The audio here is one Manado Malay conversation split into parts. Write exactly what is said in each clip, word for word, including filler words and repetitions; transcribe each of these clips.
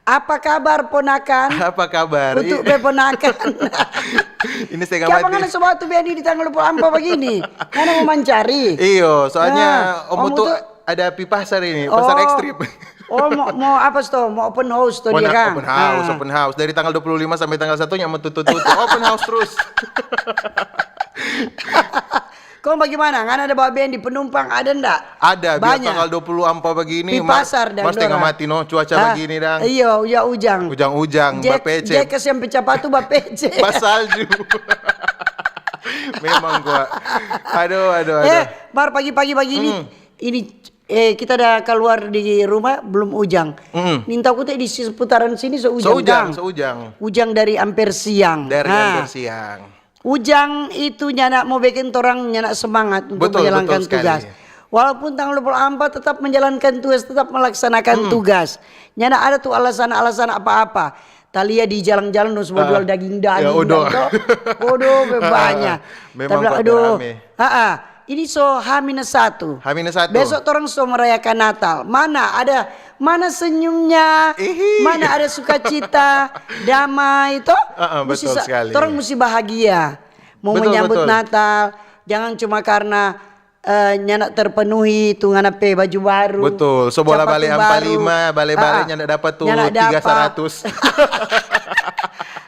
Apa kabar, ponakan? Apa kabar? Untuk be ponakan. Ini setengah Kiapa mati. Ngana so bawa tu Benny di tanggal dua puluh ampa bagini? Ngana mo mancari? Iyo, soalnya Ah, Om Om Utu Utu- ada pi pasar ini, pasar Oh. ekstrim. Oh, mau, mau apa sto? Mau open house to Mau dia na- kan? Open house, Ah. Open house. Dari tanggal dua puluh lima sampai tanggal satu nya mau tutup-tutup. Open house terus. Kong bagaimana? Ngana ada bawa Benny penumpang ada ndak? Ada, biar Banyak. Tanggal dua puluh ampa bagini. Di pasar dan Mar setengah dorang. Mati no, cuaca Ah, bagini dang. Iyo, uja ujang. Ujang-ujang, Jack, bapece. Jack kasihan pecah patu bapece. Basalju. Memang gua. Aduh, aduh, aduh. Eh, Mar pagi-pagi bagini, Hmm. ini eh kita ada keluar di rumah belum ujang. Mm. Ninta kute di seputaran sini so ujang. So ujang, Kang. So ujang. Ujang dari amper siang. Dari Nah, amper siang. Ujang itu nyanda mo bikin torang nyanda semangat untuk Betul, menjalankan betul sekali. Tugas. Walaupun tanggal dua puluh empat tetap menjalankan tugas, tetap melaksanakan Hmm. Tugas. Nyanda ada tu alasan-alasan apa-apa. Talia di jalan-jalan dong semua Ah, jual daging-daging ya, udah. dan to. Waduh, bebanya. Memang Tapi kok aduh, rame. ah, ah. Ini so H minus satu. H minus satu. Besok torang so merayakan Natal. Mana ada, mana senyumnya? Ihi. Mana ada sukacita, damai to? Ah, ah, Musti betul sa- sekali. Torang musti bahagia. Mau Betul, menyambut betul. Natal, jangan cuma karena eh, nyanda terpenuhi tu ngana pe baju baru. Betul. So bola Capatu bale ampa baru. lima, bale-bale Ah, ah. Nyanda dapat tu Nyanda tiga dapat. seratus.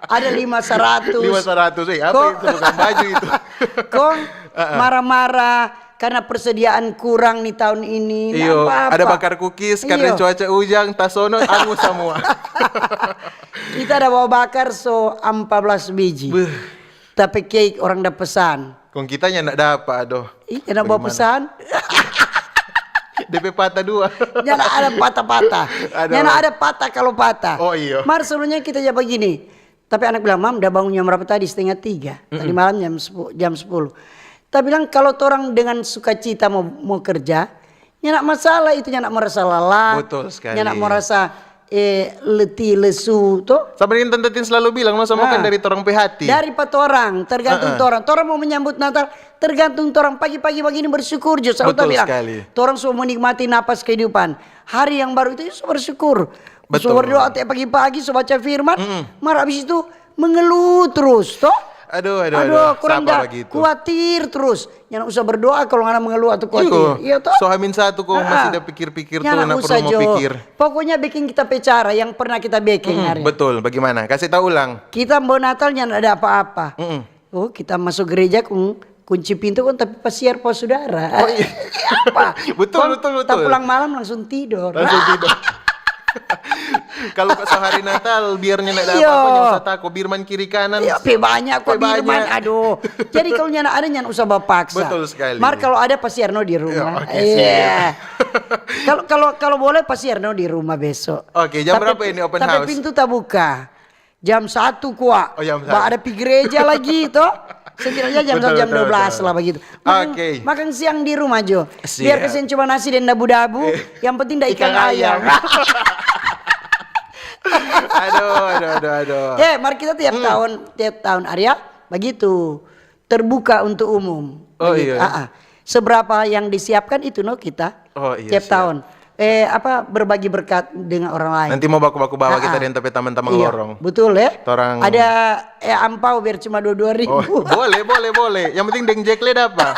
Ada lima seratus. Lima seratus. Eh, apa Kok- itu? Bukan baju itu. Kong Ah, ah. marah-marah karena persediaan kurang nih tahun ini. Nggak Iyo, apa-apa. Ada bakar kukis karena Iyo. Cuaca ujang, tasono, angus semua. Kita ada bawa bakar so empat belas biji. Beuh. Tapi cake orang da pesan. Kong kitanya ndak dapa, aduh. Ih, nyanda bawa Bagaimana? Pesan. Depe patah dua. Nyanda ada patah-patah. Aduh. Nyanda ada patah kalau patah. Oh, iyo. Mar, sebenarnya kita ja begini. Tapi anak bilang, "Mam, da bangun jam berapa tadi?" "Setengah tiga. Tadi malam jam sepuluh, jam sepuluh." Ta bilang, "Kalau torang dengan sukacita mau, mau kerja, nyanda masalah itu, nyanda merasa lelah, Betul sekali. Nyanda merasa eh, letih, lesu, to." Sama dengan Tante Tin selalu bilang, no, sama kan Ah. dari torang pe hati. Dari pa torang, tergantung Heeh. torang. Torang mau menyambut Natal, tergantung torang. Pagi-pagi begini bersyukur jo, selalu ta Betul bilang. Sekali. Torang so menikmati napas kehidupan. Hari yang baru itu so bersyukur. So Betul. Berdoa tiap pagi-pagi, so baca firman, Mm-mm. mar abis itu mengeluh terus, to? Aduh, aduh, Aduh, aduh. kurang Sapa da begitu? Khawatir terus. Nyanda usah berdoa kalau ngana mengeluh atau khawatir. Iyo. Iyo, to? So hamin satu kong Ah, masih ah. ada pikir-pikir tuh, Nyanda ndak usah perlu mau jo. Pikir. Pokoknya bikin kita pe cara yang pernah kita bikin Mm-mm, hari. Betul, bagaimana? Kasih tahu ulang. Kita mau Natal nyanda ada apa-apa. Mm-mm. Oh, kita masuk gereja kong kunci pintu kong tapi pasiar pa sudara. Oh, iya. Apa? Betul, Kong betul, betul. Ta pulang malam langsung tidur. Langsung tidur. Kalau pas hari Natal, biar nyanda ada Iyo. Apa-apa, nyanda usah tako. Birman kiri kanan. Iya, pe banyak kok Pe banyak. Birman. Aduh. Jadi kalau nyanda ada, nyanda usah bapaksa. Betul sekali. Mar, kalau ada, pasiar no di rumah. Iya, oke, Iya. siap. Kalau kalau kalau boleh, pasiar no di rumah besok. Oke, jam Tapi- berapa ini open tapi house? Pintu tabuka. Jam satu kwa. Oh, jam satu. Ba ada pi gereja lagi to. Setidaknya jam Betul, satu, jam betul, dua belas betul. Lah begitu. Makan, Oke. Makan siang di rumah jo. Siap. Biar kasihan cuma nasi dan dabu-dabu. Eh. Yang penting ada ikan, Ikan ayam. ayam. Aduh, aduh, aduh, aduh. Eh, mari kita tiap tahun, tiap tahun Arya begitu terbuka untuk umum. Oh, Begitu. Iya. Ah, ah. Seberapa yang disiapkan itu no kita. Oh, iya, Tiap siap. tahun. Eh, apa, berbagi berkat dengan orang lain. Nanti mau baku-baku bawa Ah, kita ah. Rin, tapi taman-taman Iya, lorong. Betul ya. Torang- Ada eh, ampau biar cuma dua dua ribu. Oh, boleh, boleh, boleh. Yang penting deng Jack le dapa.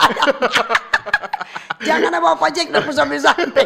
Jangan ada bawa pajak dan sampai-sampai.